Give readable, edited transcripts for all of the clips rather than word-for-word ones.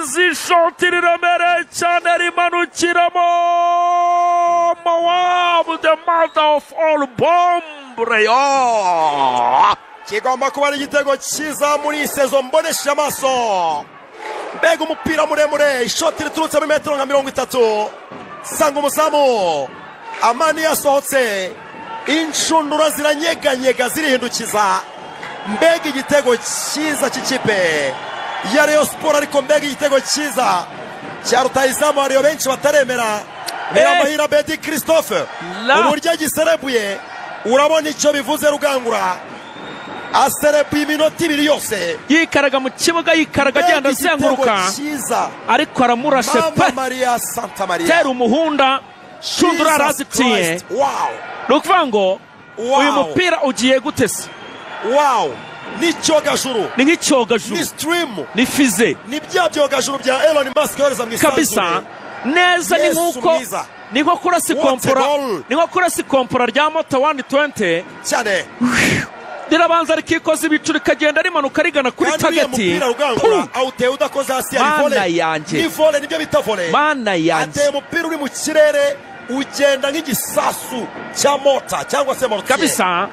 Karenzi ishoti riremereye cyane rimanukiramo Mowabu, the mother of all bomb Rayon. Kigomba kuba ari igitego cyiza muri iyi sezo mbonesheje amaso. Mbega umupira muremure, ishoti riturutse muri metero nka 30, sanga umuzamu Amani yasohotse, inshundura ziranyeganyega zirihindukiza. Mbega igitego cyiza cy'ikipe ya Rayon Sport, ariko mbega igitego cyiza cya rutahizamu hariyo benshi bataremera. Biramahira Bedi Christophe, uburyo agiserebuye urabona icyo bivuze. Rugangura aserebuye iminota ibiri yose, yikaraga mu kibuga, yikaraga agenda azenguruka, ariko aramurashe pe. Maria Santa Maria tera umuhunda, shundura arazitiye. Ni ukuvuga ngo uyu mupira ugiye gute se? Wow, ni icyogajuru, ni nk'icyogajuru, ni stream, ni fize, ni bya byogajuru bya Elon Musk yohereza mu isanzure kabisa neza. Ni nkuko ni nko kurasa ikompora, ni nko kurasa ikompora rya moto 120 cyane, rirabanza rikikoza ibicu rikagenda rimanuka rigana kuri tageti. Awuteye udakoze hasi, ya vole, ni vole, nibyo bita vole. Mana yanjye, ateye umupira uri mu kirere ugenda nk'igisasu cya mota cyangwa se mortier kabisa.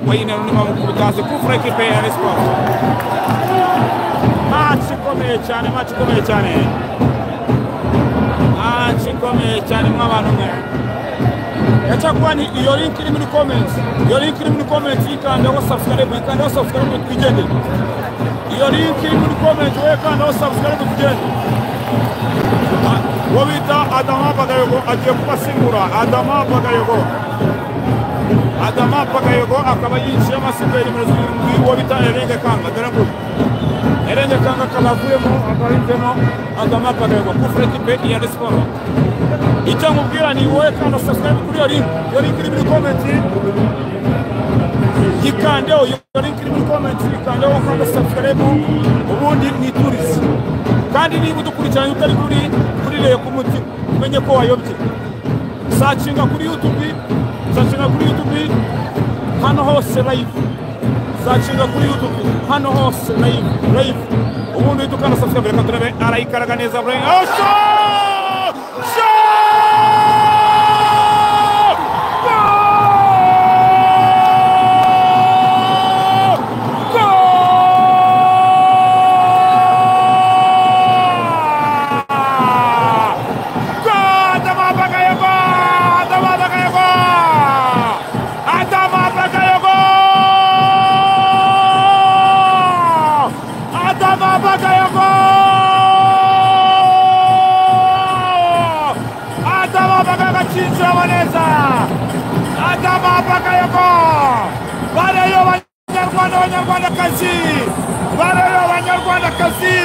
Wayne Rooney bamukubita kufura ekipe ya Rayon Sport. Match ikomeye cyane, match ikomeye cyane, match ikomeye cyane mw'abantu mwe. Yacakuba ni iyo link iri muri comments, iyo link iri muri comments ikandaho subscribe, ikandaho subscribe twigende. Iyo link iri muri comments we kandaho subscribe tugende. Uwo bita Adama Bagayogo agiye kubasimbura. Adama Bagayogo, Adama Bagayogo akaba yinjiye amasigaye nimero 7 uwo bita Erenge Kanga. Dore ngo Erenge Kanga akaba avuyemo, akaba yinjiyemo Adama Bagayogo kufura ekipe ya Rayon Sport. Icyo nkubwira ni wowe kanda subscribe kuri iyo link, iyo link iri muri comment yikandeho, iyo link iri muri comment yikandeho kanda subscribe, ubundi mwiturize. Kandi niba udukurikiranye utari kuri Rayon ku mutima, umenye ko wayobye. Sacinga kuri YouTube, sacinga kuri YouTube hano hose live, sacinga kuri YouTube hano hose live live, ubundi uhita ukanda subscribe. Reka turebe, arayikaraga neza. Oh, shot! Shot! Adama Bagayogo, bareyo Banyarwanda, Banyarwandakazi, bareyo Banyarwandakazi,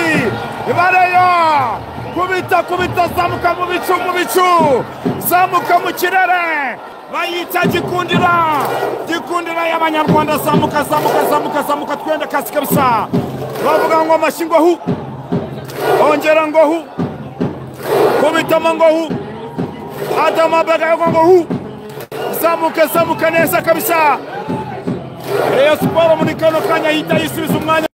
bareyo kubita kubita, zamuka mu bicu, mu bicu, zamuka mu kirere, bayita Gikundira, Gikundira y'Abanyarwanda, zamuka zamuka zamuka zamuka, twende kasi kabisa. Bavuga ngo amashyi ngo hu, ongera ngo hu, kubitamo ngo hu, Adama Bagayogo ngo hu, zamuka zamuka neza kabisa. Rayon Sport muri kano kanya yita yisubiza umwanya.